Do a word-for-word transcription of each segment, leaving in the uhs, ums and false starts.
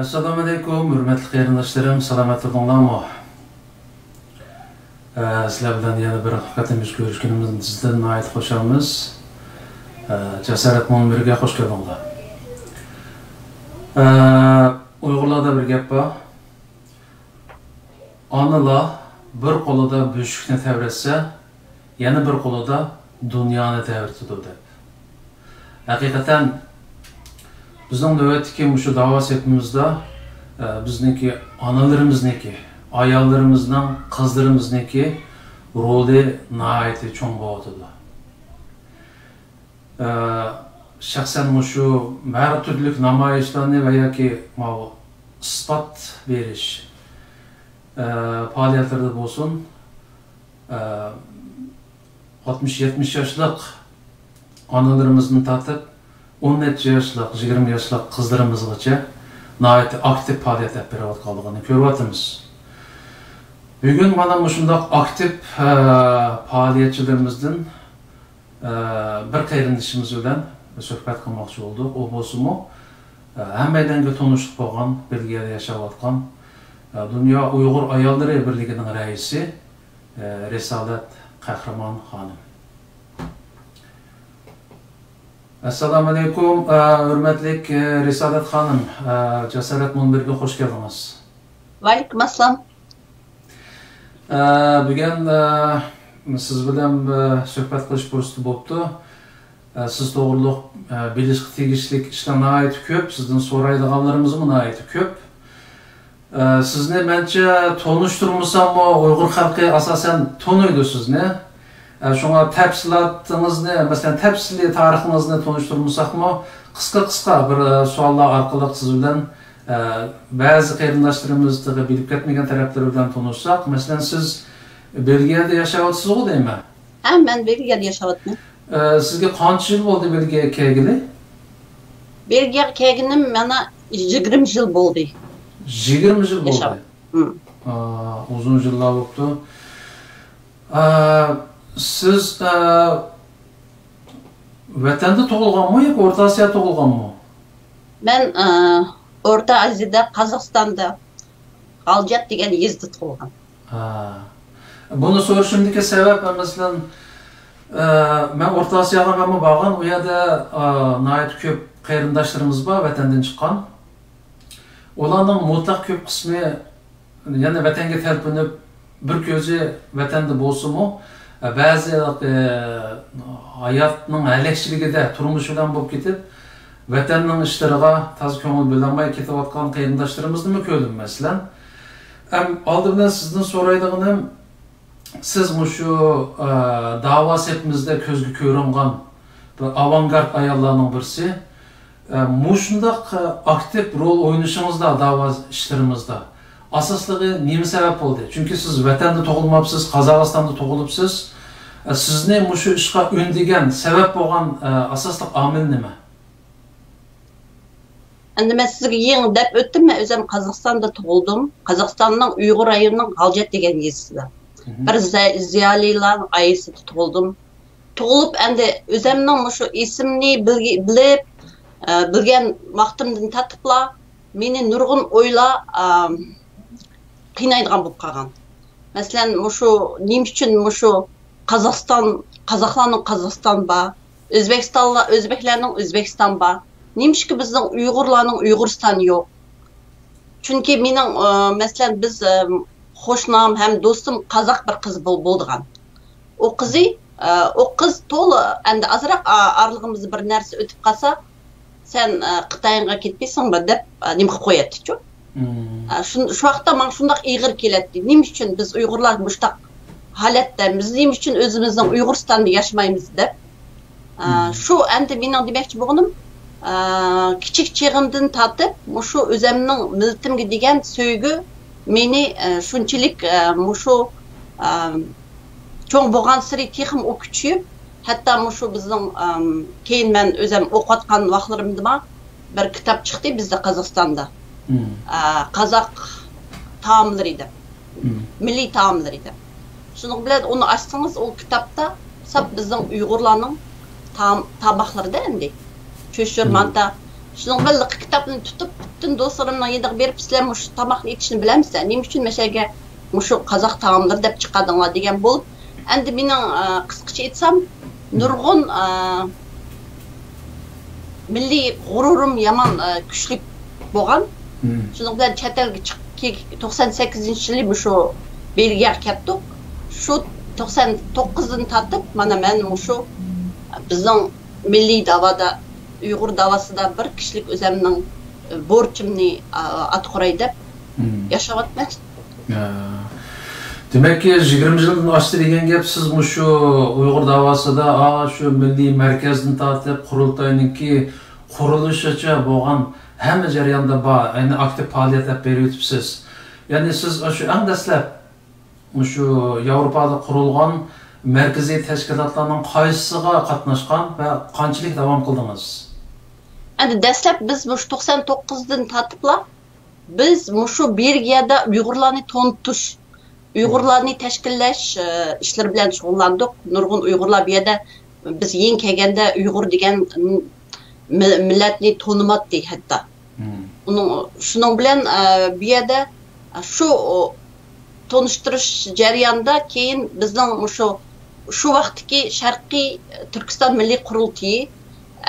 ئەسسالامۇئەلەيكۇم، ھۆرمەتلىك قېرىنداشلىرىم، سالامەت تۇردۇڭلارمۇ؟ ئە، سىلەر بىلەن يەنە بىر قېتىم يۈز كۆرۈشكىنىمىزدىن ناھايىتى خۇشالمىز. ئە، جاسارەت مۇنبىرىگە خۇش كەلدىڭلار. ئە، ئۇيغۇرلاردا بىر گەپ بار. ئانىلار بىر قولىدا بۆشۈكنى تەۋرەتسە، يەنە بىر قولىدا دۇنيانى تەۋرىتىدۇ دەپ. ھەقىقەتەن بىزنىڭ نۆۋەتتىكى مۇشۇ داۋا سېپىمىزدا، ئە، بىزنىڭكى ئانىلىرىمىزنىڭكى، ئاياللىرىمىزنىڭ، قىزلىرىمىزنىڭكى رولى ناھايىتى چوڭ بولۇۋاتىدۇ. ئە، شەخسەن مۇشۇ ھەر تۈرلۈك نامايىشلارنى ۋە ياكى ماۋۇ ئىسپات بېرىش، ئە، پائالىيەتلىرىدە بولسۇن، ئە، ئاتمىش، يەتمىش ياشلىق ئانىلىرىمىزدىن تارتىپ، ئون نەچچە ياشلىق، يىگىرمە ياشلىق قىزلىرىمىزغىچە ناھايىتى ئاكتىپ پائالىيەت ئېلىپ بېرىۋاتقانلىقىنى كۆرۈۋاتىمىز. بۈگۈن مانا مۇشۇنداق ئاكتىپ، ئە، پائالىيەتچىلىرىمىزدىن، ئە، بىر قېرىندىشىمىز بىلەن سۆھبەت قىلماقچى بولدۇق. ئۇ بولسىمۇ، ئە، ھەممەيلەنگە تونۇشلۇق بولغان، بېلگىيەدە ياشاۋاتقان، ئە، دۇنيا ئۇيغۇر ئاياللىرى بىرلىكىنىڭ رەئىسى، ئە، رىسالەت قەھرىمان خانىم. ئەسسالامۇئەلەيكۇم، ئە، ھۆرمەتلىك، ئە، رىسالەت خانىم، ئە، جاسارەت مۇنبىرىگە خۇش كەلدىڭىز. ۋەئەلەيكۇم ئەسسالام. ئە، بۈگۈن، ئە، سىز بىلەن، ئە، سۆھبەت قىلىش پۇرسىتى بوپتۇ. ئە، سىز توغرۇلۇق، ئە، بىلىشقا تېگىشلىك ئىشلار ناھايىتى كۆپ، سىزدىن سورايدىغانلىرىمىزمۇ ناھايىتى كۆپ. ئە، سىزنى مەنچە تونۇشتۇرمىساممۇ، ئۇيغۇر خەلقى ئاساسەن تونۇيدۇ سىزنى. ئە، شۇڭا تەپسىلاتىڭىزنى، مەسىلەن، تەپسىلىي تارىخىڭىزنى تونۇشتۇرمىساقمۇ، قىسقا-قىسقا بىر، ئە، سوئاللار ئارقىلىق سىز بىلەن، ئە، بەزى قېرىنداشلىرىمىز تېخى بىلىپ كەتمىگەن تەرەپلىرى بىلەن تونۇشساق. مەسىلەن، سىز بېلگىيەدە ياشاۋاتىسىزغۇ دەيمەن؟ ھە، مەن بېلگىيەدە ياشاۋاتىمەن. ئە، سىزگە قانچە يىل بولدى بېلگىيەگە كەلگىلى؟ بېلگىيەگە كەلگىنىم مانا يىگىرمە يىل بولدى. يىگىرمە يىل بولدى. ياشاپ. ھىم. ئا، ئۇزۇن يىللار بوپتۇ. ئا، سىز، ئا، ۋەتەندە تۇغۇلغانمۇ ياكى ئورتا ئاسىيادا تۇغۇلغانمۇ؟ مەن، ئا، ئورتا ئازىيادا، قازاقىستاندا، غالجات دېگەن يېزىدا تۇغۇلغان. ھا. بۇنى سورىشىمدىكى سەۋەب، مەسىلەن، ئە، مەن ئورتا ئاسىياغا مەنمۇ بارغان، ئۇ يەردە، ئە، ناھايىتى كۆپ قېرىنداشلىرىمىز بار، ۋەتەندىن چىققان. ئۇلارنىڭ مۇتلەق كۆپ قىسمى يەنە ۋەتەنگە تەلپۈنۈپ، بىر كۆزى ۋەتەندە بولسىمۇ، ئە، بەزى، ئە، ھاياتنىڭ ھەلەكچىلىكىدە تۇرمۇش بىلەن بولۇپ كېتىپ، ۋەتەننىڭ ئىشلىرىغا تازا كۆڭۈل بۆلەلمەي كېتىۋاتقان قېرىنداشلىرىمىزنىمۇ كۆردۈم، مەسىلەن. ئەم، ئالدى بىلەن سىزدىن سورايدىغىنىم، سىز مۇشۇ، ئە، داۋا سېپىمىزدە كۆزگە كۆرۈنگەن بىر ئاۋانگارت ئاياللارنىڭ بىرسى. ئە، مۇشۇنداق، ئە، ئاكتىپ رول ئوينىشىڭىزدا داۋا ئىشلىرىمىزدا ئاساسلىقى نېمە سەۋەب بولدى؟ چۈنكى سىز ۋەتەندە تۇغۇلماپسىز، قازاقىستاندا تۇغۇلۇپسىز. ئە، سىزنى مۇشۇ ئىشقا ئۈندىگەن، سەۋەب بولغان، ئە، ئاساسلىق ئامىل نېمە؟ ئەمدى مەن سىزگە يېڭى دەپ ئۆتتۈم، مەن ئۆزۈم قازاقىستاندا تۇغۇلدۇم. قازاقىستاننىڭ ئۇيغۇر رايونىنىڭ غالجات دېگەن يېزىسىدا. مھم. بىر زە-، زىيالىيلار ئائىلىسىدە تۇغۇلدۇم. تۇغۇلۇپ، ئەمدى ئۆزۈمنىڭ مۇشۇ ئېسىمنى بىلگە-، بىلىپ، ئە، بىلگەن ۋاقتىمدىن تارتىپلا مېنى نۇرغۇن ئويلار، ئە، قىينايدىغان بولۇپ قالغان. مەسىلەن، مۇشۇ نېمە ئۈچۈن مۇشۇ قازاقىستان، قازاقلارنىڭ قازاقىستان بار، ئۆزبېكىستانلار، ئۆزبېكلەرنىڭ ئۆزبېكىستان بار. نېمىشقا بىزنىڭ ئۇيغۇرلارنىڭ ئۇيغۇرىستان يوق؟ چۈنكى مېنىڭ، ئە، مەسىلەن، بىز، ئە، قوشنام ھەم دوستۇم قازاق بىر قىز بول-، بولىدىغان. ئۇ قىزى، ئە، ئۇ قىز تولا، ئەمدى ئازراق، ئا، ئارىلىقىمىزدا بىر نەرسە ئۆتۈپ قالسا، سەن، ئە، خىتايىڭغا كېتىپ كەتسەڭ بار دەپ، ئە، نېمە قىلىپ قوياتتىچۇ. مم. ئە، شۇن-، شۇ ۋاقىتتا ماڭا شۇنداق ئېغىر كېلەتتى. نېمە ئۈچۈن بىز ئۇيغۇرلار مۇشۇنداق ھالەتتە، بىز نېمە ئۈچۈن ئۆزىمىزنىڭ ئۇيغۇرىستاندا ياشىمايمىز دەپ. ئە، مم. شۇ ئەمدى مېنىڭ دېمەكچى بولغىنىم، ئە، كىچىك چېغىمدىن تارتىپ مۇشۇ ئۆزەمنىڭ مىللىتىمگە دېگەن سۆيگۈ مېنى، ئە، شۇنچىلىك، ئە، مۇشۇ، ئە، چوڭ بولغانسېرى تېخىمۇ ئۇ كۈچىيىپ، ھەتتا مۇشۇ بىزنىڭ، ئەم، كېيىن مەن ئۆزۈم ئوقۇۋاتقان ۋاقىتلىرىمدىمۇ بىر كىتاب چىقتى بىزدە قازاقىستاندا. مم. ئە، قازاق تائاملىرى دەپ، مم. مىللىي تائاملىرى دەپ. شۇنىڭ بىلەن ئۇنى ئاچسىڭىز، ئۇ كىتابتا ساپ بىزنىڭ ئۇيغۇرلارنىڭ تائام، تاماقلىرىدا ئەمدى. چۆچۈر، مم. مانتا، شۇنىڭ بىلەن لىقا كىتابنى تۇتۇپ، پۈتۈن دوستلىرىمنىڭ يېنىغا بېرىپ، سىلەر مۇشۇ تاماقنى ئېتىشنى بىلەمسىلەر؟ نېمە ئۈچۈن مەشەگە مۇشۇ قازاق تائاملىرى دەپ چىقاردىڭلار دېگەن بولۇپ، ئەمدى مېنىڭ، ئە، قىسقىچە ئېيتسام، نۇرغۇن، ئە، مىللىي غۇرۇرۇم يامان، ئە، كۈچلۈك بولغان. شۇنىڭ بىلەن چەت ئەلگە چىق-، كى-، توقسان سەككىزىنچى يىلى مۇشۇ بېلگىيەگە كەتتۇق. شۇ توقسان توققۇزدىن تارتىپ مانا مەن مۇشۇ بىزنىڭ مىللىي داۋادا، ئۇيغۇر داۋاسىدا بىر كىشىلىك ئۆزەمنىڭ، ئە، بورچۇمنى، ئا-، ئاتقۇراي دەپ ياشاۋاتىمەن. ھە. دېمەككى، يىگىرمە يىلدىن ئاشتى دېگەن گەپ، سىز مۇشۇ ئۇيغۇر داۋاسىدا، ئا، شۇ مىللىي مەركەزدىن تارتىپ قۇرۇلتاينىڭكى قۇرۇلۇشىچە بولغان ھەممە جەرياندا بار، يەنى ئاكتىپ پائالىيەت ئېلىپ بېرىۋېتىپسىز. يەنى سىز شۇ ئەڭ دەسلەپ مۇشۇ ياۋروپادا قۇرۇلغان مەركىزىي تەشكىلاتلارنىڭ قايسىسىغا قاتناشقان ۋە قانچىلىك داۋام قىلدىڭىز؟ ئەمدى دەسلەپ بىز مۇشۇ توقسان توققۇزدىن تارتىپلا بىز مۇشۇ بېلگىيەدە ئۇيغۇرلارنى تونۇتۇش، ئۇيغۇرلارنى تەشكىللەش، ئە، ئىشلىرى بىلەن شۇغۇللاندۇق. نۇرغۇن ئۇيغۇرلار بۇ يەردە بىز يېڭى كەلگەندە ئۇيغۇر دېگەن مىل-، مىللەتنى تونۇماتتى ھەتتا. ئۇنىڭ، شۇنىڭ بىلەن، ئە، بۇ يەردە، ئە، شۇ، ئۇ، تونۇشتۇرۇش جەريانىدا كېيىن بىزنىڭ مۇشۇ، شۇ ۋاقىتتىكى شەرقىي تۈركىستان مىللىي قۇرۇلتىيى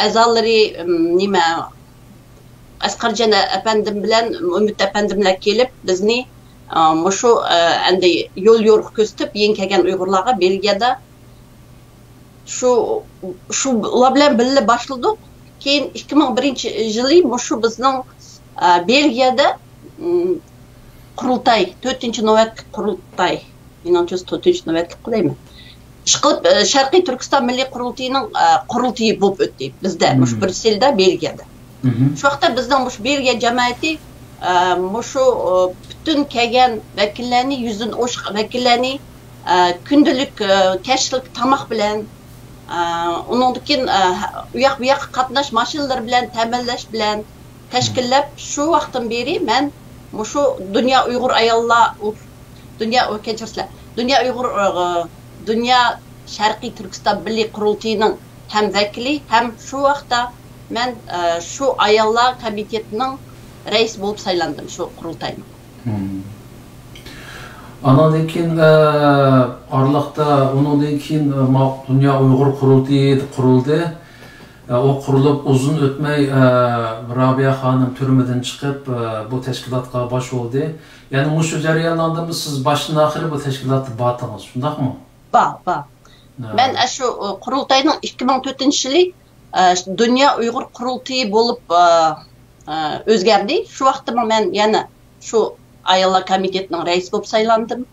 ئەزالىرى، ئىم، نېمە، ئەسقەرجان ئەپەندىم بىلەن ئۈمىد ئەپەندىملەر كېلىپ، بىزنى، ئە، مۇشۇ، ئە، ئەمدى يول يورۇق كۆرسىتىپ، يېڭى كەلگەن ئۇيغۇرلارغا بېلگىيەدە شۇ، شۇ، ئۇلار بىلەن بىللە باشلىدۇق. كېيىن ئىككى مىڭ بىرىنچى يىلى مۇشۇ بىزنىڭ، ئە، بېلگىيەدە، ئىم، قۇرۇلتاي، تۆتىنچى نۆۋەتلىك قۇرۇلتاي، مېنىڭچە تۆتىنچى نۆۋەتلىك دەيمەن. ئىشقىلىپ، ئە، شەرقىي تۈركىستان مىللىي قۇرۇلتىيىنىڭ، ئە، قۇرۇلتىيى بولۇپ ئۆتتى بىزدە، مۇشۇ بريۇسسېلدە، بېلگىيەدە. شۇ ۋاقىتتا بىزنىڭ مۇشۇ بېلگىيە جامائىتى، ئە، مۇشۇ، ئە، پۈتۈن كەلگەن ۋەكىللەرنى، يۈزدىن ئوشۇق ۋەكىللەرنى، ئە، كۈندىلىك، ئە، كەچلىك تاماق بىلەن، ئە، ئۇنىڭدىن كېيىن، ئە، ئۇياق-بۇياققا قاتناش ماشىنىلىرى بىلەن تەمىنلەش بىلەن تەشكىللەپ، شۇ ۋاقىتتىن بېرى مەن مۇشۇ دۇنيا ئۇيغۇر ئاياللار، ئۇ، دۇنيا، ئۇ، كەچۈرسىلەر، دۇنيا ئۇيغۇر، ئە، دۇنيا شەرقىي تۈركىستان مىللىي قۇرۇلتىيىنىڭ ھەم ۋەكىلى، ھەم شۇ ۋاقىتتا مەن، ئە، شۇ ئاياللار كومىتېتىنىڭ رەئىسى بولۇپ سايلاندىم، شۇ قۇرۇلتاينىڭ. مم. ئانىڭدىن كېيىن، ئە، ئارىلىقتا، ئۇنىڭدىن كېيىن، ئە، ما-، دۇنيا ئۇيغۇر قۇرۇلتىيى قۇرۇلدى. ئە، ئۇ قۇرۇلۇپ ئۇزۇن ئۆتمەي، ئە، رابىيە خانىم تۈرمىدىن چىقىپ، ئە، بۇ تەشكىلاتقا باش بولدى. يەنى مۇشۇ جەريانلاردىمۇ سىز باشتىن ئاخىرى بۇ تەشكىلاتتا بارتىڭىز، شۇنداقمۇ؟ بار، بار. ھە. مەن ئاشۇ، ئۇ، قۇرۇلتاينىڭ ئىككى مىڭ تۆتىنچى يىلى، ئە، دۇنيا ئۇيغۇر قۇرۇلتىيى بولۇپ، ئە، ئە، ئۆزگەردى. شۇ ۋاقىتتىمۇ مەن يەنە شۇ ئاياللار كومىتېتىنىڭ رەئىسى بولۇپ سايلاندىم.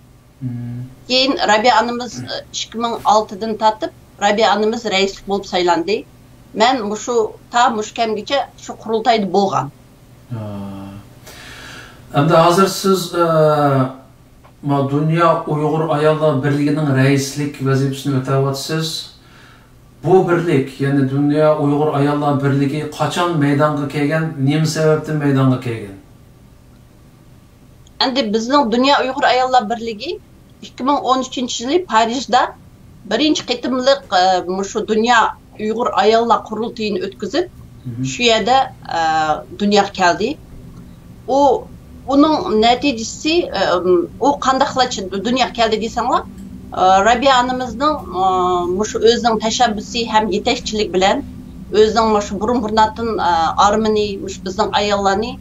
مم. كېيىن رابىيە ئانىمىز، ئە، ئىككى مىڭ ئالتىدىن تارتىپ رابىيە ئانىمىز رەئىسلىك بولۇپ سايلاندى. مەن مۇشۇ، تا مۇشۇ كەمگىچە شۇ قۇرۇلتايدا بولغان. ھە. ئەمدى ھازىر سىز، ئە، ما، دۇنيا ئۇيغۇر ئاياللار بىرلىكىنىڭ رەئىسلىك ۋەزىپىسىنى ئۆتەۋاتىسىز. بۇ بىرلىك، يەنى دۇنيا ئۇيغۇر ئاياللار بىرلىكى قاچان مەيدانغا كەلگەن، نېمە سەۋەبتىن مەيدانغا كەلگەن؟ ئەمدى بىزنىڭ دۇنيا ئۇيغۇر ئاياللار بىرلىكى ئىككى مىڭ ئون ئۈچىنچى يىلى پارىژدا بىرىنچى قېتىملىق، ئە، مۇشۇ دۇنيا ئۇيغۇر ئاياللار قۇرۇلتىيىنى ئۆتكۈزۈپ، مم، شۇ يەردە، ئە، دۇنياغا كەلدى. ئۇ، ئۇنىڭ نەتىجىسى، ئە، ئۇ قانداقلا دۇنياغا كەلدى دېسەڭلار، ئە، رابىيە ئانىمىزنىڭ، ئە، مۇشۇ ئۆزىنىڭ تەشەببۇسى ھەم يېتەكچىلىك بىلەن ئۆزىنىڭ مۇشۇ بۇرۇن-بۇرۇناتتىن، ئە، ئارمىنى، مۇشۇ بىزنىڭ ئاياللارنى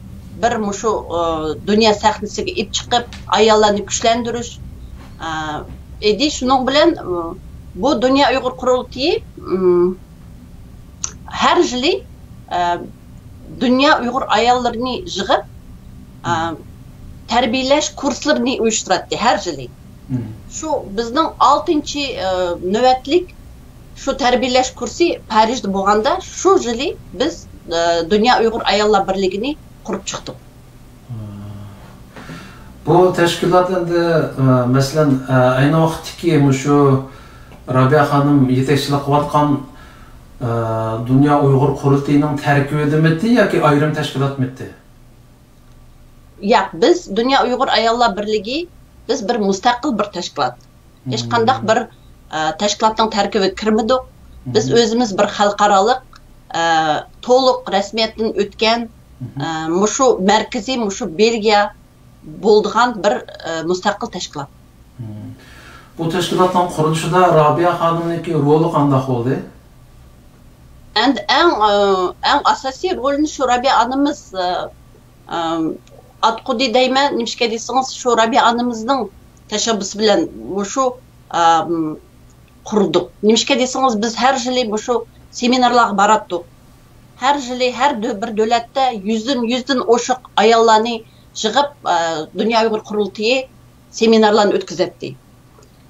بىر مۇشۇ، ئە، دۇنيا سەھنىسىگە ئېلىپ چىقىپ، ئاياللارنى كۈچلەندۈرۈش، ئە، ئىدى. شۇنىڭ بىلەن، ئە، بۇ دۇنيا ئۇيغۇر قۇرۇلتىيى، ئىم، ھەر يىلى، ئە، دۇنيا ئۇيغۇر ئاياللىرىنى يىغىپ، ئە، تەربىيەلەش كۇرسلىرىنى ئۇيۇشتۇراتتى ھەر يىلى. مم. شۇ بىزنىڭ ئالتىنچى، ئە، نۆۋەتلىك شۇ تەربىيەلەش كۇرسى پارىژدا بولغاندا، شۇ يىلى بىز، ئە، دۇنيا ئۇيغۇر ئاياللار بىرلىكىنى قۇرۇپ چىقتۇق. بۇ تەشكىلات ئەمدى، ئە، مەسىلەن، ئە، ئەينى ۋاقىتتىكى مۇشۇ رابىيە خانىم يېتەكچىلىك قىلىۋاتقان، ئە، دۇنيا ئۇيغۇر قۇرۇلتىيىنىڭ تەركىبىدىمىتى ياكى ئايرىم تەشكىلاتمىتى؟ ياق، بىز دۇنيا ئۇيغۇر ئاياللار بىرلىكى، بىز بىر مۇستەقىل بىر تەشكىلات. ھېچقانداق بىر، ئە، تەشكىلاتنىڭ تەركىبىگە كىرمىدۇق. بىز ئۆزىمىز بىر خەلقئارالىق، ئە، تولۇق رەسمىيەتتىن ئۆتكەن، ئە، مۇشۇ مەركىزى مۇشۇ بېلگىيە بولىدىغان بىر، ئە، مۇستەقىل تەشكىلات. بۇ تەشكىلاتنىڭ قۇرۇلۇشىدا رابىيە خانىمنىڭكى رولى قانداق بولدى؟ ئەمدى ئەڭ، ئە، ئەڭ ئاساسىي رولنى شۇ رابىيە ئانىمىز، ئە، ئە، ئاتقۇدى دەيمەن، نېمىشقا دېسىڭىز، شۇ رابىيە ئانىمىزنىڭ تەشەببۇسى بىلەن مۇشۇ، ئە، قۇردۇق. نېمىشقا دېسىڭىز، بىز ھەر يىلى مۇشۇ سېمىنارلارغا باراتتۇق. ھەر يىلى ھەر دۆ-، بىر دۆلەتتە يۈزدىن، يۈزدىن ئوشۇق ئاياللارنى يىغىپ، ئە، دۇنيا ئۇيغۇر قۇرۇلتىيى سېمىنارلارنى ئۆتكۈزەتتى.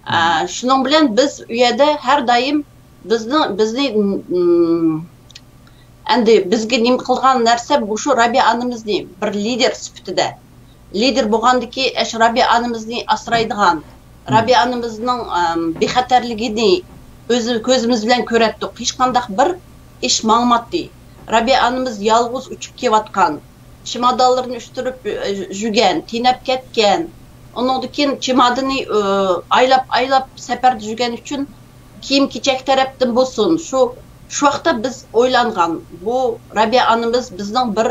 ئە، شۇنىڭ بىلەن بىز ئۇ يەردە ھەر دائىم بىزنىڭ، بىزنى، ئىم، ئەمدى بىزگە نېمە قىلغان نەرسە، مۇشۇ رابىيە ئانىمىزنى بىر لىدېر سۈپىتىدە، لىدېر بولغاندىكى ئەش رابىيە ئانىمىزنى ئاسرايدىغان، رابىيە ئانىمىزنىڭ، ئەم، بىخەتەرلىكىنى ئۆزى، كۆزىمىز بىلەن كۆرەتتۇق. ھېچقانداق بىر ئىش ماڭماتتى. رابىيە ئانىمىز يالغۇز ئۇچۇپ كېلىۋاتقان، چېمادانلىرىنى ئۈستۈرۈپ، ئە، يۈرگەن، تېنەپ كەتكەن. ئۇنىڭدىن كېيىن چېمادىنى، ئە، ئايلاپ، ئايلاپ سەپەردە يۈرگەن ئۈچۈن كىيىم-كېچەك تەرەپتىن بولسۇن، شۇ، شۇ ۋاقىتتا بىز ئويلانغان، بۇ رابىيە ئانىمىز بىزنىڭ بىر،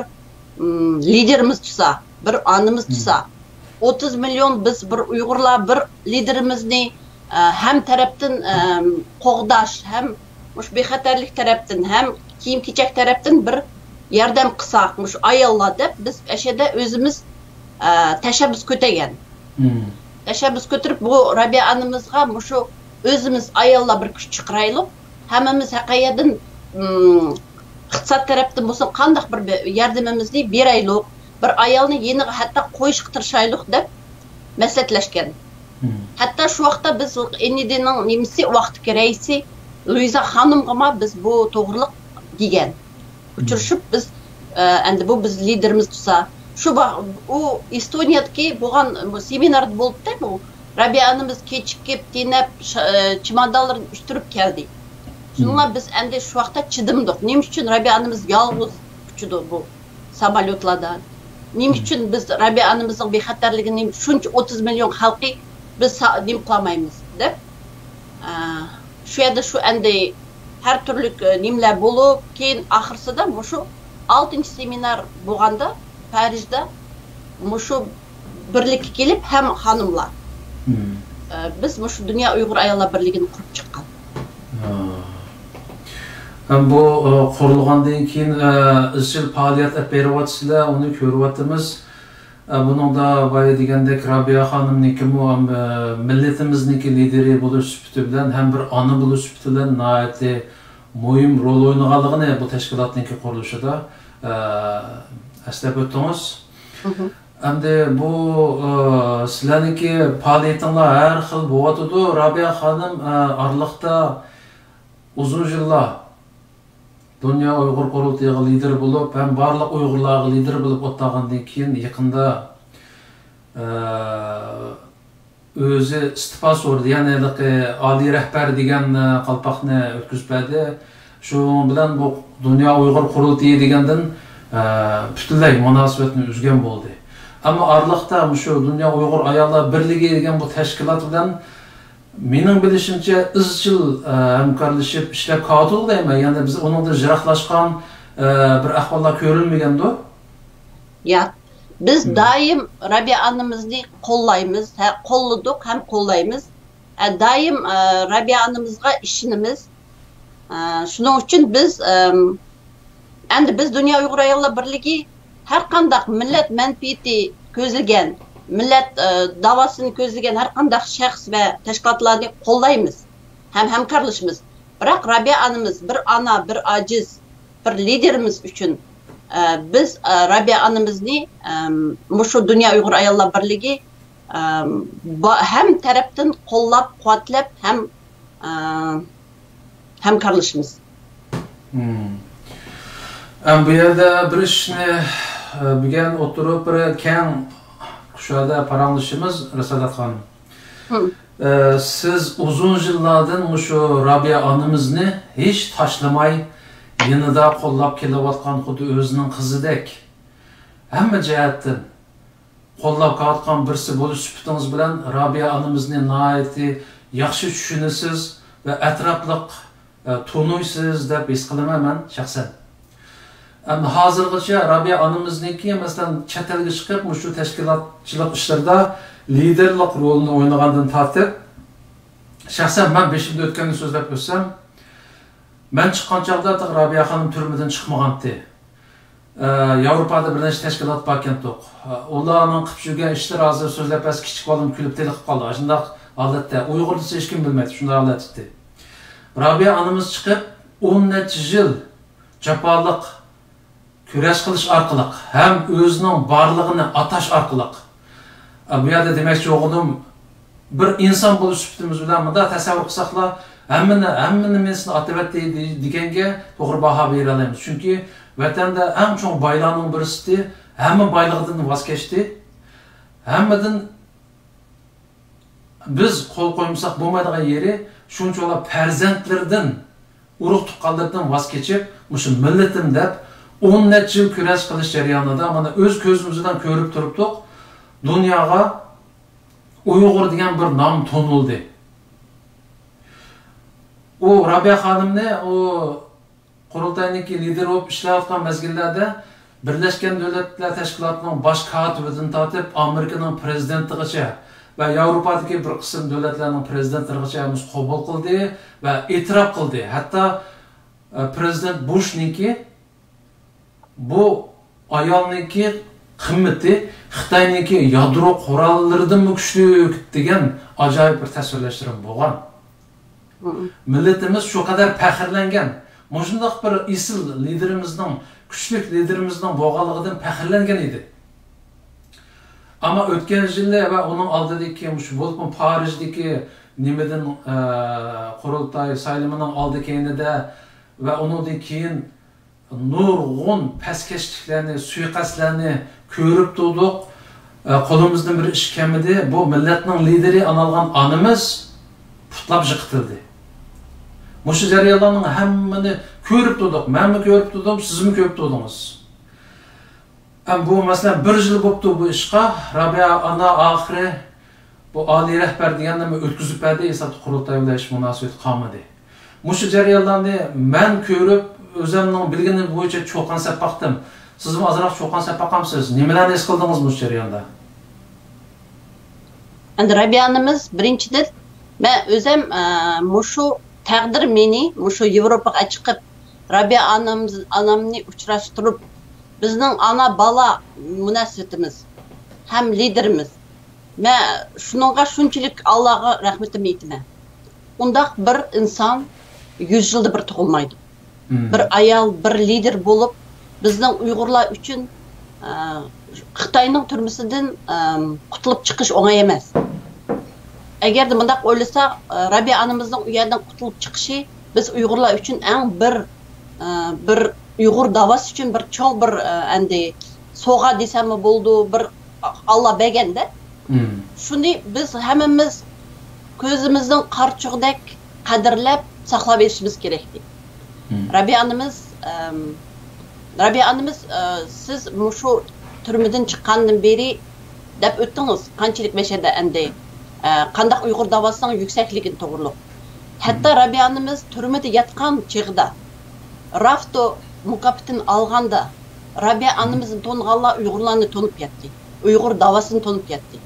ئىم، لىدېرىمىز تۇرسا، بىر ئانىمىز تۇرسا، ئوتتۇز مىليون بىز بىر ئۇيغۇرلار بىر لىدېرىمىزنى، ئە، ھەم تەرەپتىن، ئە، قوغداش، ھەم مۇشۇ بىخەتەرلىك تەرەپتىن، ھەم كىيىم-كېچەك تەرەپتىن بىر ياردەم قىلساق، مۇشۇ ئاياللار دەپ بىز ئەشەدە ئۆزىمىز، ئە، تەشەببۇس كۆتەرگەن. تەشەببۇس كۆتۈرۈپ، بۇ رابىيە ئانىمىزغا مۇشۇ ئۆزىمىز ئاياللار بىر كۈچ چىقىرايلۇق، ھەممىمىز ھەققىيەدىن، ئىم، ئىقتىساد تەرەپتىن بولسۇن، قانداق بىر بە-، ياردىمىمىزنى بېرەيلۇق، بىر ئايالنى يېنىغا ھەتتا قويۇشقا تىرىشايلۇق دەپ مەسلىھەتلەشكەن. ھەتتا شۇ ۋاقىتتا بىز ئېن ئى دىنىڭ نېمىسى، ۋاقىتتىكى رەئىسى لۇئىزا خانىمغىمۇ بىز بۇ توغرىلىق دېگەن. ئۇچرىشىپ بىز، ئە، ئەمدى بۇ بىز لىدېرىمىز تۇرسا، شۇ ۋاق-، ئۇ ئېستونىيەدىكى بولغان بۇ سېمىناردا بولۇپتۇ بۇ. رابىيە ئانىمىز كېچىكىپ، تېنەپ، شا-، ئە، چېمادانلىرىنى ئۈستۈرۈپ كەلدى. شۇنىڭغا بىز ئەمدى شۇ ۋاقىتتا چىدىمىدۇق. نېمە ئۈچۈن رابىيە ئانىمىز يالغۇز ئۇچىدۇ بۇ ساموليوتلاردا؟ نېمە ئۈچۈن بىز رابىيە ئانىمىزنىڭ بىخەتەرلىكىنى شۇنچە ئوتتۇز مىليون خەلقى بىز سا-، نېمە قىلالمايمىز دەپ، ئە، شۇ يەردە شۇ ئەمدى ھەر تۈرلۈك، ئە، نېمىلەر بولۇپ، كېيىن ئاخىرسىدا مۇشۇ ئالتىنچى سېمىنار بولغاندا پارىژدا مۇشۇ بىرلىككە كېلىپ ھەم خانىملار، ئە، بىز مۇشۇ دۇنيا ئۇيغۇر ئاياللار بىرلىكىنى قۇرۇپ چىققان. ھەم بۇ، ئە، قۇرۇلغاندىن كېيىن، ئە، ئىزچىل پائالىيەت ئېلىپ بېرىۋاتىسىلەر، ئۇنى كۆرۈۋاتىمىز. ئە، بۇنىڭدا بايا دېگەندەك رابىيە خانىمنىڭكىمۇ، ئە، مىللىتىمىزنىڭكى لىدېرى بولۇش سۈپىتى بىلەن ھەم بىر ئانا بولۇش سۈپىتى بىلەن ناھايىتى مۇھىم رول ئوينىغانلىقىنى بۇ تەشكىلاتنىڭكى قۇرۇلۇشىدا، ئە، ئەسلەپ ئۆتتىڭىز. ئەمدى بۇ، ئە، سىلەرنىڭكى پائالىيىتىڭلار ھەر خىل بولۇۋاتىدۇ. رابىيە خانىم، ئە، ئارىلىقتا ئۇزۇن يىللار دۇنيا ئۇيغۇر قۇرۇلتىيىغا لىدېر بولۇپ، ھەم بارلىق ئۇيغۇرلارغا لىدېر بولۇپ ئولتۇرغاندىن كېيىن، يېقىندا، ئە، ئۆزى ئىستېپا سورىدى، يەنى ھېلىقى ئالىي رەھبەر دېگەن، ئە، قالپاقنى ئۆتكۈزۈپ بەردى. شۇنىڭ بىلەن بۇ دۇنيا ئۇيغۇر قۇرۇلتىيى دېگەندىن، ئە، پۈتۈنلەي مۇناسىۋەتنى ئۈزگەن بولدى. ئەمما ئارىلىقتا مۇشۇ دۇنيا ئۇيغۇر ئاياللار بىرلىكى دېگەن بۇ تەشكىلات بىلەن مېنىڭ بىلىشىمچە، ئىزچىل، ئە، ھەمكارلىشىپ ئىشلەپ كېلىۋاتىدۇ دەيمەن. يەنى بىز ئۇنىڭدىن يىراقلاشقان، ئە، بىر ئەھۋاللار كۆرۈلمىگەندۇ؟ ياق. بىز دائىم رابىيە ئانىمىزنى قوللايمىز، ھە، قوللىدۇق ھەم قوللايمىز. ئە، دائىم، ئە، رابىيە ئانىمىزغا ئىشىنىمىز. ئە، شۇنىڭ ئۈچۈن بىز، ئەم، ئەمدى بىز دۇنيا ئۇيغۇر ئاياللار بىرلىكى ھەر قانداق مىللەت مەنپەئەتى كۆزلىگەن، مىللەت، ئە، داۋاسىنى كۆزلىگەن ھەر قانداق شەخس ۋە تەشكىلاتلارنى قوللايمىز ھەم ھەمكارلىشىمىز. بىراق رابىيە ئانىمىز بىر ئانا، بىر ئاجىز، بىر لىدېرىمىز ئۈچۈن، ئە، بىز، ئە، رابىيە ئانىمىزنى، ئەم، مۇشۇ دۇنيا ئۇيغۇر ئاياللار بىرلىكى، ئەم، با-، ھەم تەرەپتىن قوللاپ، قۇۋۋەتلەپ ھەم، ئە، ھەمكارلىشىمىز. ئەم، بۇ يەردە بىر ئىشنى، ئە، بۈگۈن ئوتتۇرىغا بىر كەڭ كۇشادە پاراڭلىشىمىز، رىسالەت خانىم. ئە، سىز ئۇزۇن يىللاردىن مۇشۇ رابىيە ئانىمىزنى ھېچ تاشلىماي، يېنىدا قوللاپ كېلىۋاتقان خۇددى ئۆزىنىڭ قىزىدەك، ھەممە جەھەتتىن قوللاپ كېلىۋاتقان بىرسى بولۇش سۈپىتىڭىز بىلەن رابىيە ئانىمىزنى ناھايىتى ياخشى چۈشىنىسىز ۋە ئەتراپلىق، تونۇيسىز دەپ ھېس قىلىمەن مەن شەخسەن. ئەمما ھازىرغىچە رابىيە ئانىمىزنىڭكى، مەسىلەن، چەت ئەلگە چىقىپ، مۇشۇ تەشكىلاتچىلىق ئىشلىرىدا لىدېرلىق رولىنى ئوينىغاندىن تارتىپ، شەخسەن مەن بېشىمدىن ئۆتكەننى سۆزلەپ ئۆتسەم، مەن چىققان چاغدا تېخى رابىيە خانىم تۈرمىدىن چىقمىغانتى. ئە، ياۋروپادا بىر نەچچە تەشكىلات باركەنتۇق. ئۇلارنىڭ قىلىپ يۈرگەن ئىشلىرى، ھازىر سۆزلەپ بەرسە كىچىك بالام كۈلۈپ تېلىقىپ قالدى. ئاشۇنداق ھالەتتە. ئۇيغۇر دېسە ھېچكىم بىلمەيتتى، شۇنداق ھالەت ئىدى. رابىيە ئانىمىز چىقىپ، ئون نەچچە يىل جاپالىق كۈرەش قىلىش ئارقىلىق ھەم ئۆزىنىڭ بارلىقىنى ئاتاش ئارقىلىق، ئە، بۇ يەردە دېمەكچى بولغىنىم، بىر ئىنسان بولۇش سۈپىتىمىز بىلەن مۇنداق تەسەۋۋۇر قىلساقلا، ھەممىنى، ھەممىنى مېنىسىنى ئاتىۋەتتى دېگەنگە توغرا باھا بېرەلەيمىز. چۈنكى ۋەتەندە ئەڭ چوڭ بايلارنىڭ بىرسى، ھەممە بايلىقىدىن ۋاز كەچتى. ھەممىدىن بىز قول قويمىساق بولمايدىغان يېرى، شۇنچىۋالا پەرزەنتلىرىدىن، ئۇرۇق-تۇغقانلىرىدىن ۋاز كېچىپ، مۇشۇ مىللىتىم دەپ ئون نەچچە يىل كۈرەش قىلىش جەريانىدا، مانا، ئۆز كۆزىمىز بىلەن كۆرۈپ تۇرۇپتۇق، دۇنياغا ئۇيغۇر دېگەن بىر نام تونۇلدى. ئۇ رابىيە خانىمنى، ئۇ قۇرۇلتاينىڭكى لىدېرى بولۇپ ئىشلەۋاتقان مەزگىللەردە بىرلەشكەن دۆلەتلەر تەشكىلاتىنىڭ باش كاتىپىدىن تارتىپ ئامېرىكىنىڭ پرېزىدېنتىغىچە ۋە ياۋروپادىكى بىر قىسىم دۆلەتلەرنىڭ پرېزىدېنتلىرىغىچە ھەممىسى قوبۇل قىلدى ۋە ئېتىراپ قىلدى. ھەتتا، ئە، پرېزىدېنت بۇشنىڭكى بۇ ئايالنىڭكى قىممىتى خىتاينىڭكى يادرو قوراللىرىدىنمۇ كۈچلۈك دېگەن ئاجايىپ بىر تەسۋىرلەشلىرىمۇ بولغان. مىللىتىمىز شۇ قەدەر پەخىرلەنگەن، مۇشۇنداق بىر ئېسىل لىدېرىمىزنىڭ، كۈچلۈك لىدېرىمىزنىڭ بولغانلىقىدىن پەخىرلەنگەن ئىدى. ئەمما ئۆتكەن يىلى ۋە ئۇنىڭ ئالدىدىكى، مۇشۇ بولۇپمۇ پارىژدىكى نېمىدىن، ئە، قۇرۇلتاي سايلىمىنىڭ ئالدى كەينىدە ۋە ئۇنىڭدىن كېيىن نۇرغۇن پەسكەشلىكلەرنى، سۇيىقەستلەرنى كۆرۈپ تۇردۇق. ئە، قولىمىزدىن بىر ئىش كەلمىدى. بۇ مىللەتنىڭ لىدېرى ئانالغان ئانىمىز پۇتلاپ يىقىتىلدى. مۇشۇ جەريانلارنىڭ ھەممىنى كۆرۈپ تۇردۇق. مەنمۇ كۆرۈپ تۇردۇم، سىزمۇ كۆرۈپ تۇردىڭىز. ئەم، بۇ، مەسىلەن، بىر يىل بوپتۇ بۇ ئىشقا. رابىيە ئانا ئاخىرى بۇ ئالىي رەھبەر دېگەننى ئۆتكۈزۈپ بەردى، ھېسابتا قۇرۇلتاي بىلەن ھېچ مۇناسىۋىتى قالمىدى. مۇشۇ جەريانلارنى مەن كۆرۈپ، ئۆزۈمنىڭ بىلگىنى بويىچە چۇقان سەپ باقتىم. سىزمۇ ئازراق چۇقان سەپ باقامسىز؟ نېمىلەرنى ھېس قىلدىڭىز مۇشۇ جەرياندا؟ ئەمدى رابىيە ئانىمىز، بىرىنچىدىن، مەن ئۆزۈم، ئە، مۇشۇ تەقدىر مېنى مۇشۇ ياۋروپاغا چىقىپ، رابىيە ئانام-، ئانامنى ئۇچراشتۇرۇپ، بىزنىڭ ئانا-بالا مۇناسىۋىتىمىز ھەم لىدېرىمىز. مەن شۇنىڭغا شۇنچىلىك ئاللاغا رەھمىتىمنى ئېيتىمەن. ئۇنداق بىر ئىنسان يۈز يىلدا بىر تۇغۇلمايدۇ. بىر ئايال، بىر لىدېر بولۇپ، بىزنىڭ ئۇيغۇرلار ئۈچۈن، ئە، خىتاينىڭ تۈرمىسىدىن، ئە، قۇتۇلۇپ چىقىش ئوڭاي ئەمەس. ئەگەردە مۇنداق ئويلىساق، ئە، رابىيە ئانىمىزنىڭ ئۇ يەردىن قۇتۇلۇپ چىقىشى بىز ئۇيغۇرلار ئۈچۈن ئەڭ بىر، ئە، بىر ئۇيغۇر داۋاسى ئۈچۈن بىر چوڭ بىر، ئە، ئەمدى سوۋغا دېسەممۇ بولىدۇ، بىر ئاللا بەرگەندە. شۇنى بىز ھەممىمىز كۆزىمىزنىڭ قارىچۇقىدەك قەدىرلەپ ساقلاۋېلىشىمىز كېرەكتى. رابىيە ئانىمىز، ئەم، رابىيە ئانىمىز، ئە، سىز مۇشۇ تۈرمىدىن چىققاندىن بېرى دەپ ئۆتتىڭىز، قانچىلىك مەشەدە ئەمدى، ئە، قانداق ئۇيغۇر داۋاسىنىڭ يۈكسەكلىكىنى توغرۇلۇق. ھەتتا رابىيە ئانىمىز تۈرمىدە ياتقان چېغىدا، رافتو مۇكاپاتىنى ئالغاندا، رابىيە ئانىمىزنى تونۇغانلار ئۇيغۇرلارنى تونۇپ ياتتى. ئۇيغۇر داۋاسىنى تونۇپ ياتتى.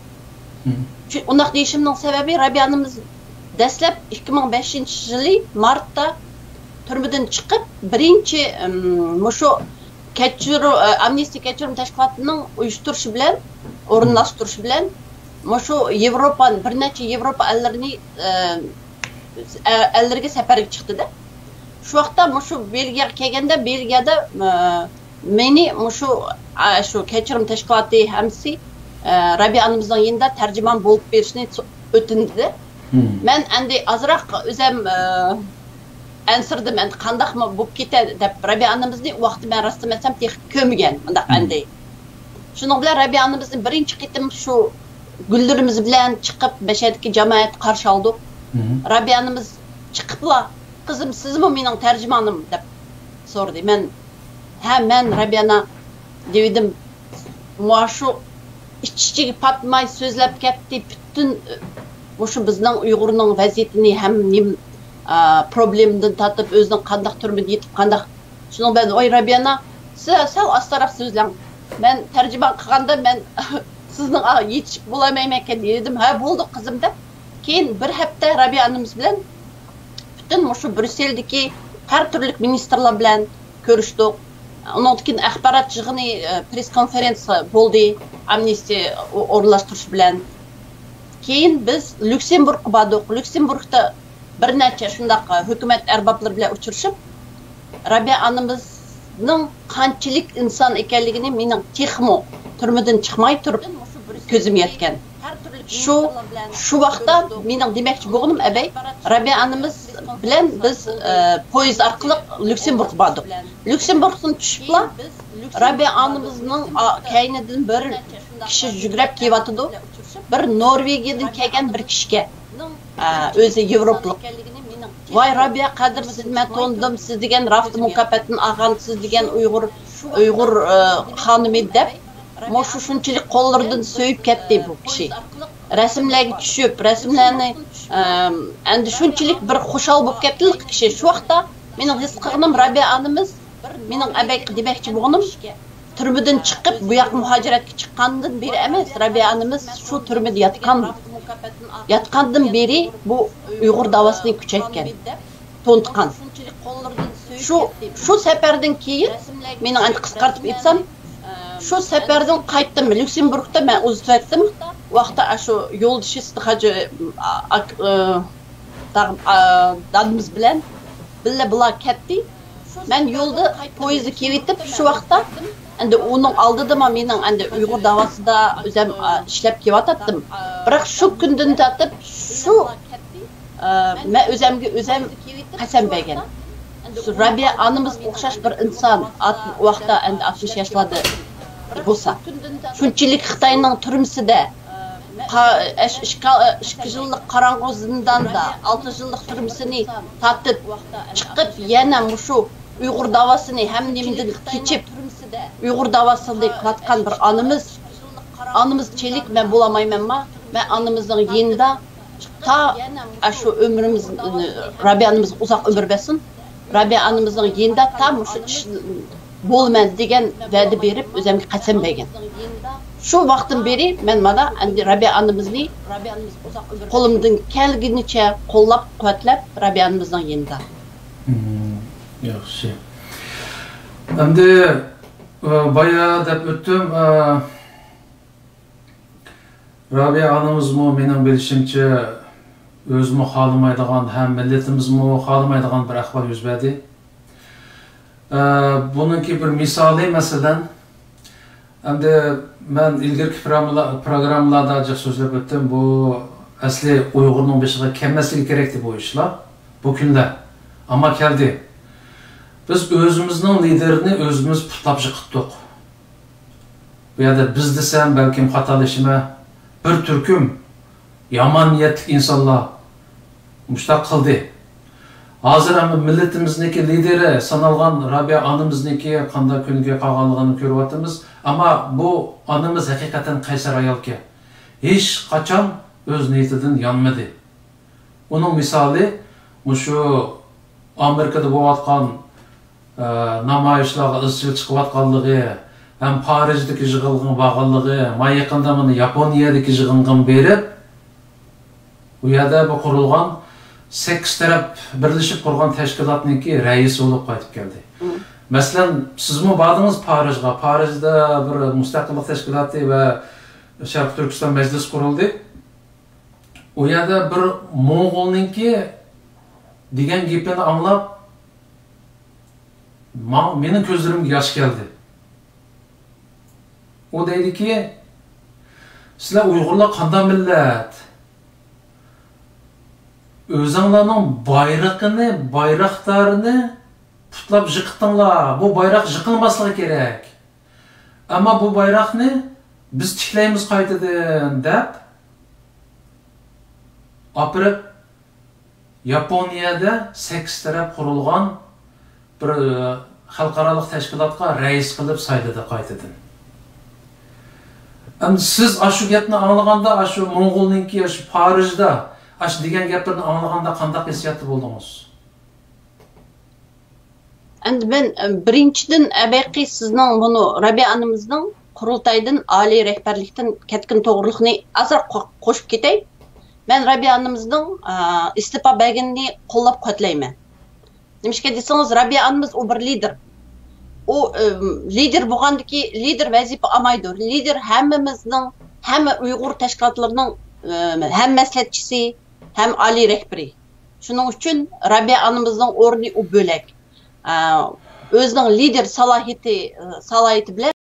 چۈ-، ئۇنداق دېيىشىمنىڭ سەۋەبى، رابىيە ئانىمىز دەسلەپ ئىككى مىڭ بەشىنچى يىلى مارتتا تۈرمىدىن چىقىپ، بىرىنچى، ئىم، مۇشۇ كەچۈرۈ-، ئە، ئامنىستى كەچۈرۈم تەشكىلاتىنىڭ ئۇيۇشتۇرۇشى بىلەن، ئورۇنلاشتۇرۇشى بىلەن، مۇشۇ ياۋروپا، بىر نەچچە ياۋروپا ئەللىرىنى، ئە، ئە-، ئەللىرىگە سەپەرگە چىقتىدە. شۇ ۋاقىتتا مۇشۇ بېلگىيەگە كەلگەندە، بېلگىيەدە، ئە، مېنى مۇشۇ، ئە، شۇ كەچۈرۈم تەشكىلاتى ھەممىسى، ئە، رابىيە ئانىمىزنىڭ يېنىدا تەرجىمان بولۇپ بېرىشنى سو-، ئۆتۈندى. مەن ئەمدى ئازراق ئۆزەم، ئە، ئەنسىرىدىم، ئەمدى قانداقمۇ بولۇپ كېتە دەپ، رابىيە ئانىمىزنى ئۇ ۋاقىتتا مەن راستىنى ئېيتسام تېخى كۆرمىگەن مۇنداق ئەمدى. شۇنىڭ بىلەن رابىيە ئانىمىزنى بىرىنچى قېتىم شۇ گۈللىرىمىز بىلەن چىقىپ، مەشەدىكى جامائەت قارشى ئالدۇق. رابىيە ئانىمىز چىقىپلا، «قىزىم، سىزمۇ مېنىڭ تەرجىمانىم؟» دەپ سورىدى. مەن، «ھە، مەن رابىيە ئانا» دېۋىدىم. مۇشۇ ئىچ-ئىچىگە پاتماي سۆزلەپ كەتتى. پۈتۈن، ئە، مۇشۇ بىزنىڭ ئۇيغۇرنىڭ ۋەزىيىتىنى ھەم نېمە، ئا، پروبلېمىدىن تارتىپ، ئۆزىنىڭ قانداق تۈرمىدە يېتىپ، قانداق، شۇنىڭ بىلەن، ۋاي، رابىيە ئانا، سىز سەل ئاستىراق سۆزلەڭ. مەن تەرجىمان قىلغاندا، مەن سىزنىڭ، ئا، يېتىشىپ بولالمايمەنكەن دېدىم. ھە، بولدى، قىزىم، دەپ. كېيىن بىر ھەپتە رابىيە ئانىمىز بىلەن پۈتۈن مۇشۇ بريۇسسېلدىكى ھەر تۈرلۈك مىنىستىرلار بىلەن كۆرۈشتۇق. ئۇنىڭدىن كېيىن ئاخبارات يىغىنى، ئە، پرېس كونفېرېنسىيە بولدى، ئامنىستى ئو-، ئورۇنلاشتۇرۇش بىلەن. كېيىن بىز ليۇكسېمبۇرگقا باردۇق. ليۇكسېمبۇرگدا بىر نەچچە شۇنداق، ئە، ھۆكۈمەت ئەربابلىرى بىلەن ئۇچرىشىپ، رابىيە ئانىمىزنىڭ قانچىلىك ئىنسان ئىكەنلىكىنى مېنىڭ تېخىمۇ تۈرمىدىن چىقماي تۇرۇپ كۆزۈم يەتكەن. شۇ، شۇ ۋاقىتتا مېنىڭ دېمەكچى بولغىنىم، ئەبەي، رابىيە ئانىمىز بىلەن بىز، ئە، پويىز ئارقىلىق ليۇكسېمبۇرگقا باردۇق. ليۇكسېمبۇرگتىن چۈشۈپلا رابىيە ئانىمىزنىڭ، ئا، كەينىدىن بىر كىشى يۈگرەپ كېلىۋاتىدۇ. بىر نورۋېگىيەدىن كەلگەن بىر كىشىكەن. ئە، ئۆزى ياۋروپلۇق. ۋاي، رابىيە قادىر، سىزنى مەن تونۇدۇم، سىز دېگەن رافتا مۇكاپاتىنى ئالغان، سىز دېگەن ئۇيغۇر، ئۇيغۇر، ئە، خانىمى، دەپ، مۇشۇ شۇنچىلىك قوللىرىدىن سۆيۈپ كەتتى بۇ كىشى. رەسىملەرگە چۈشۈپ، رەسىملەرنى، ئە، ئەمدى شۇنچىلىك بىر خۇشال بولۇپ كەتتى كىشى. شۇ ۋاقىتتا مېنىڭ ھېس قىلغىنىم، رابىيە ئانىمىز، مېنىڭ ئەبەي دېمەكچى بولغىنىم، تۈرمىدىن چىقىپ، بۇ ياققا مۇھاجىرەتكە چىققاندىن بېرى ئەمەس، رابىيە ئانىمىز شۇ تۈرمىدە ياتقان، ياتقاندىن بېرى بۇ ئۇيغۇر داۋاسىنى كۈچەيتكەن، تونۇتقان. شۇ، شۇ سەپەردىن كېيىن، مېنىڭ ئەمدى قىسقارتىپ ئېيتسام، شۇ سەپەردىن قايتتىم، ليۇكسېمبۇرگدا مەن ئۇزىتىۋەتتىم. ئۇ ۋاقىتتا ئاشۇ يولدىشى سىدىق ھاجى، ئا-، ئاك-، ئا، داغ-، ئا، دادىمىز بىلەن بىللە بۇلار كەتتى. مەن يولدا پويىزدا كېلىۋېتىپ، شۇ ۋاقىتتا ئەمدى ئۇنىڭ ئالدىدىمۇ مېنىڭ ئەمدى ئۇيغۇر داۋاسىدا ئۆزەم، ئا، ئىشلەپ كېلىۋاتاتتىم. بىراق شۇ كۈندىن تارتىپ شۇ، ئا، مەن ئۆزەمگە ئۆزەم قەسەم بەرگەن. شۇ رابىيە ئانىمىزغا ئوخشاش بىر ئىنسان، ئات-، ئۇ ۋاقىتتا ئەمدى ئاتمىش ياشلاردا بولسا، شۇنچىلىك خىتاينىڭ تۈرمىسىدە، قا-، ئەش-، ئىككى، ئىككى يىللىق قاراڭغۇ زىنداندا، ئالتە يىللىق تۈرمىسىنى تارتىپ چىقىپ، يەنە مۇشۇ ئۇيغۇر داۋاسىنى ھەممە نېمىدىن كېچىپ، ئۇيغۇر داۋاسىنى قىلىۋاتقان بىر ئانىمىز، ئانىمىزچىلىك مەن بولالمايمەنما؟ مەن ئانىمىزنىڭ يېنىدا تا ئاشۇ ئۆمرىمىز، رابىيە ئانىمىزغا ئۇزاق ئۆمۈر بەرسۇن. رابىيە ئانىمىزنىڭ يېنىدا تا مۇشۇ ئىش بولىمەن دېگەن ۋەدە بېرىپ، ئۆزەمگە قەسەم بەرگەن. شۇ ۋاقىتتىن بېرى مەن مانا ئەمدى رابىيە ئانىمىزنى قولۇمدىن كەلگىنىچە قوللاپ، قۇۋۋەتلەپ، رابىيە ئانىمىزنىڭ يېنىدا. مم، ياخشى. ئەمدى، ئە، بايا دەپ ئۆتتۈم، ئە، رابىيە ئانىمىزمۇ، مېنىڭ بىلىشىمچە، ئۆزىمۇ خالىمايدىغان ھەم مىللىتىمىزمۇ خالىمايدىغان بىر ئەھۋال يۈز بەردى. ئە، بۇنىڭكى بىر مىسالى، مەسىلەن، ئەمدى مەن ئىلگىرىكى پىراملا-، پىروگراممىلاردا جىق سۆزلەپ ئۆتتۈم، بۇ ئەسلى ئۇيغۇرنىڭ بېشىغا كەلمەسلىكى كېرەكتى بۇ ئىشلار. بۇ كۈنلەر. ئەمما كەلدى. بىز ئۆزىمىزنىڭ لىدېرىنى ئۆزىمىز پۇتلاپ يىقىتتۇق. بۇ يەردە بىز دېسەم، بەلكىم خاتالىشىمەن. بىر تۈركۈم يامان نىيەتلىك ئىنسانلار مۇشۇنداق قىلدى. ھازىر ھەممە مىللىتىمىزنىڭكى لىدېرى سانالغان رابىيە ئانىمىزنىڭكى قانداق كۈنگە قالغانلىقىنى كۆرۈۋاتىمىز. ئەمما بۇ ئانىمىز ھەقىقەتەن قەيسەر ئايالكەن. ھېچقاچان ئۆز نىيىتىدىن يانمىدى. ئۇنىڭ مىسالى مۇشۇ ئامېرىكىدا بولۇۋاتقان، ئە، نامايىشلارغا ئىزچىل چىقىۋاتقانلىقى ھەم پارىژدىكى يىغىنغا بارغانلىقى، مانا يېقىندا مانا ياپونىيەدىكى يىغىنغىمۇ بېرىپ، ئۇ يەردە بۇ قۇرۇلغان سەككىز تەرەپ بىرلىشىپ قۇرغان تەشكىلاتنىڭكى رەئىسى بولۇپ قايتىپ كەلدى. مم. مەسىلەن، سىزمۇ باردىڭىز پارىژغا. پارىژدا بىر مۇستەقىللىق تەشكىلاتى ۋە شەرقىي تۈركىستان مەجلىسى قۇرۇلدى. ئۇ يەردە بىر موڭغۇلنىڭكى دېگەن گېپىنى ئاڭلاپ، ما-، مېنىڭ كۆزلىرىمگە ياش كەلدى. ئۇ دەيدىكى، سىلەر ئۇيغۇرلار قانداق مىللەت؟ ئۆزۈڭلارنىڭ بايرىقىنى، بايراقدارىنى پۇتلاپ يىقىتتىڭلار. بۇ بايراق يىقىلماسلىقى كېرەك. ئەمما بۇ بايراقنى بىز تىكلەيمىز قايتىدىن، دەپ ئاپىرىپ، ياپونىيەدە سەككىز تەرەپ قۇرۇلغان بىر، ئە، خەلقئارالىق تەشكىلاتقا رەئىس قىلىپ سايلىدى قايتىدىن. ئەمدى سىز ئاشۇ گەپنى ئاڭلىغاندا، ئاشۇ موڭغۇلنىڭكى، ئاشۇ پارىژدا، ئاشۇ دېگەن گەپلىرىنى ئاڭلىغاندا قانداق ھېسسىياتتا بولدىڭىز؟ ئەمدى مەن، ئە، بىرىنچىدىن، ئەبەقى سىزنىڭ بۇنى رابىيە ئانىمىزنىڭ قۇرۇلتايدىن، ئالىي رەھبەرلىكتىن كەتكىنى توغرىلىقنى ئازراق قو-، قوشۇپ كېتەي. مەن رابىيە ئانىمىزنىڭ، ئە، ئىستېپا بەرگىنىنى قوللاپ قۇۋۋەتلەيمەن. نېمىشقا دېسىڭىز، رابىيە ئانىمىز ئۇ بىر لىدېر. ئۇ، ئە، لىدېر بولغاندىكى لىدېر ۋەزىپە ئالمايدۇ. لىدېر ھەممىمىزنىڭ، ھەممە ئۇيغۇر تەشكىلاتلىرىنىڭ، ئە، ھەم مەسلىھەتچىسى، ھەم ئالىي رەھبىرى. شۇنىڭ ئۈچۈن رابىيە ئانىمىزنىڭ ئورنى ئۇ بۆلەك. ئە، ئۆزىنىڭ لىدېر سالاھىيىتى، ئە، سالاھىيىتى بىلەن